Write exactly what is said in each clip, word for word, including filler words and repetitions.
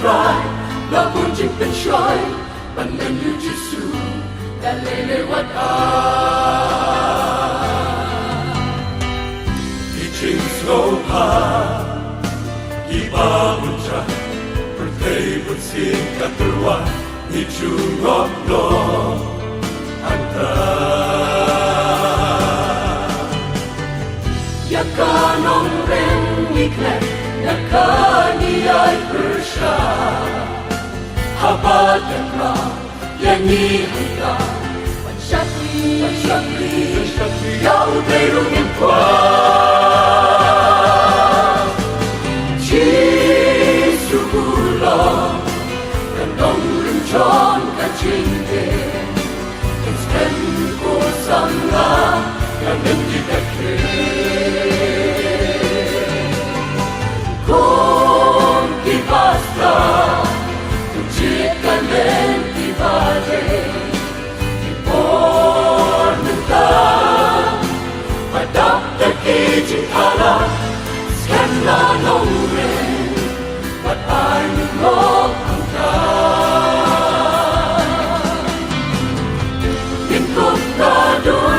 Rai, la bun jingpynshoi, ban ïohi ïa u Jisu, da lei lei wat ai. Ki jingsngewbha, kiba bun jait, pyrthei bun sien ka tyrwa, ngi ju ngop noh hangta. Ïa ka nongrim ngi klet, ïa kane ïa pyrshah. Haba tang la ïa ngi hangta, ban shakri, ban shakri, ban shakri ïa U Blei ruh ngin kwah. Jisu u long ka nongrim jong ka jingim. Kin skhem ko samla, ka lynti ka khlieh. Kum ki pastor, kin jied ka lynti ba dei. Ki por mynta, ba dap da ki jingthala, skhem la nongrim. Wat ai ngin long hangta. Ngin kup ka dur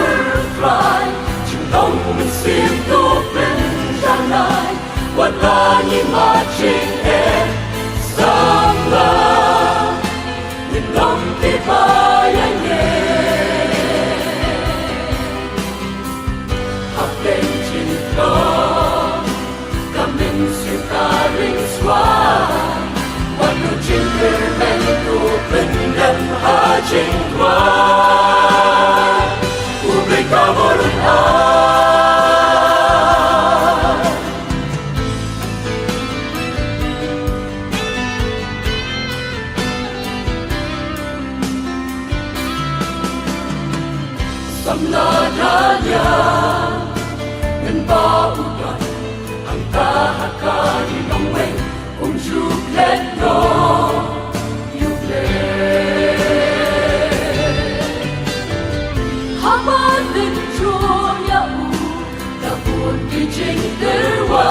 Trai, jinglong mynsiem to pynjanai. Wat la ngi marching eh, samla, ngin long kiba ïaineh. Hapdeng jingtlot, ka mynsiem ka ring swai. Wat nud jingkyrmen, to pyndem ha jingduwai. U Blei ka burom ai. Samla da liang, mynba u don hangta ha kane nongwei, um ju klet noh ïa U Blei. Haba lynjur ïa u, da bun ki jingtyrwa.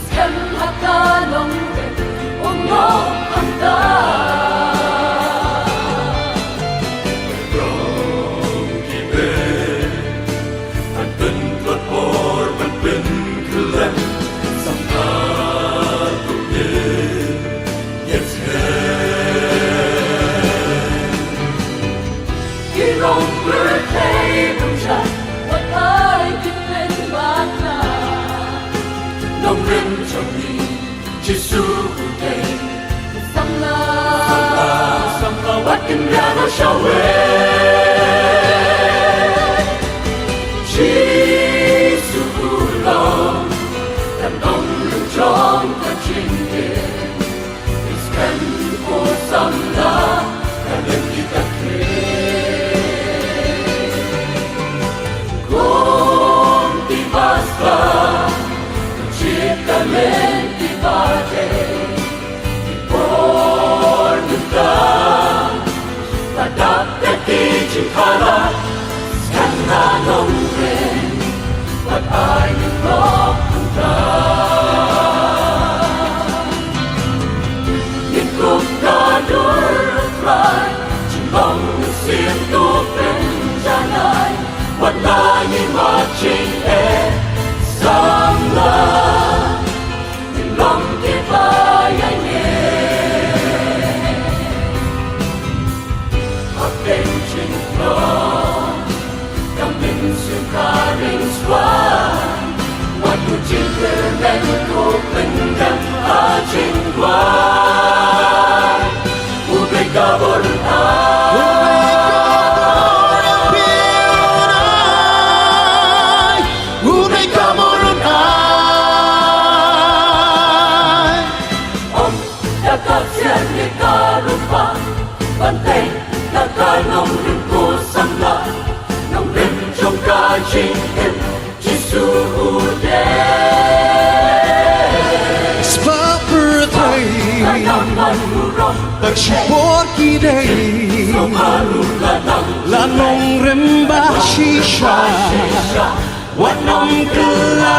Skhem ha ka nongrim, um noh hangta. Rong ki bei, ban pyntlot por, ban pynkhlem, samla to ïeit, ïeit skhem. Ki rong pyrthei bun jait, wat ai kin pynbakla. Nongrim jong ngi, Jisu u dei. Samla, samla, samla, wat kin ïaroh shawei. Jisu u long ka nongrim jong ka jingim. Skhem ko samla, ka lynti ka khlieh. Kum ki pastor, kin jied ka lynti ba dei. Ki por mynta, ba dap da ki jingthala, skhem la nongrim, wat ai ngin long hangta. Ngin kup ka dur Trai, jinglong mynsiem to pynjanai, wat la ngi marching eh, samla, ngin long kiba ïaineh. Hapdeng jingtlot, ka mynsiem ka ring swai. Wat nud jingkyrmen, to pyndem ha jingduwai. U Blei ka burom ai. U Blei ka burom ai. Ym da ka ksiar ne ka rupa, ban tei na ka nongrim ko samla, nongrim jong ka jingim, Jisu u dei. Spah pyrthei, ka dang ban burom, bad shipor ki dei, la nongrim ba shisha. Wat nym kylla.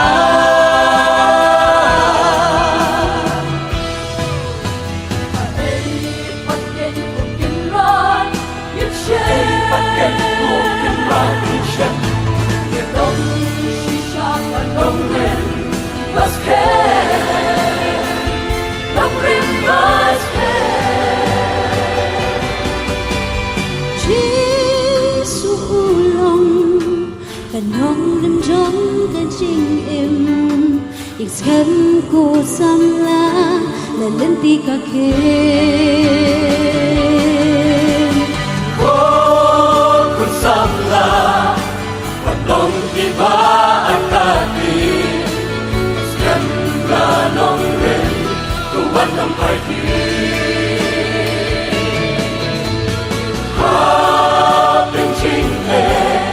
Nongrim jong ka jingim, ïa skhem ko samla, la lynti ka khim. Ko khun samla, wat long kiba attack, ïa skhem la nongrim, to wat nang phai ki. Ha pynjing eh,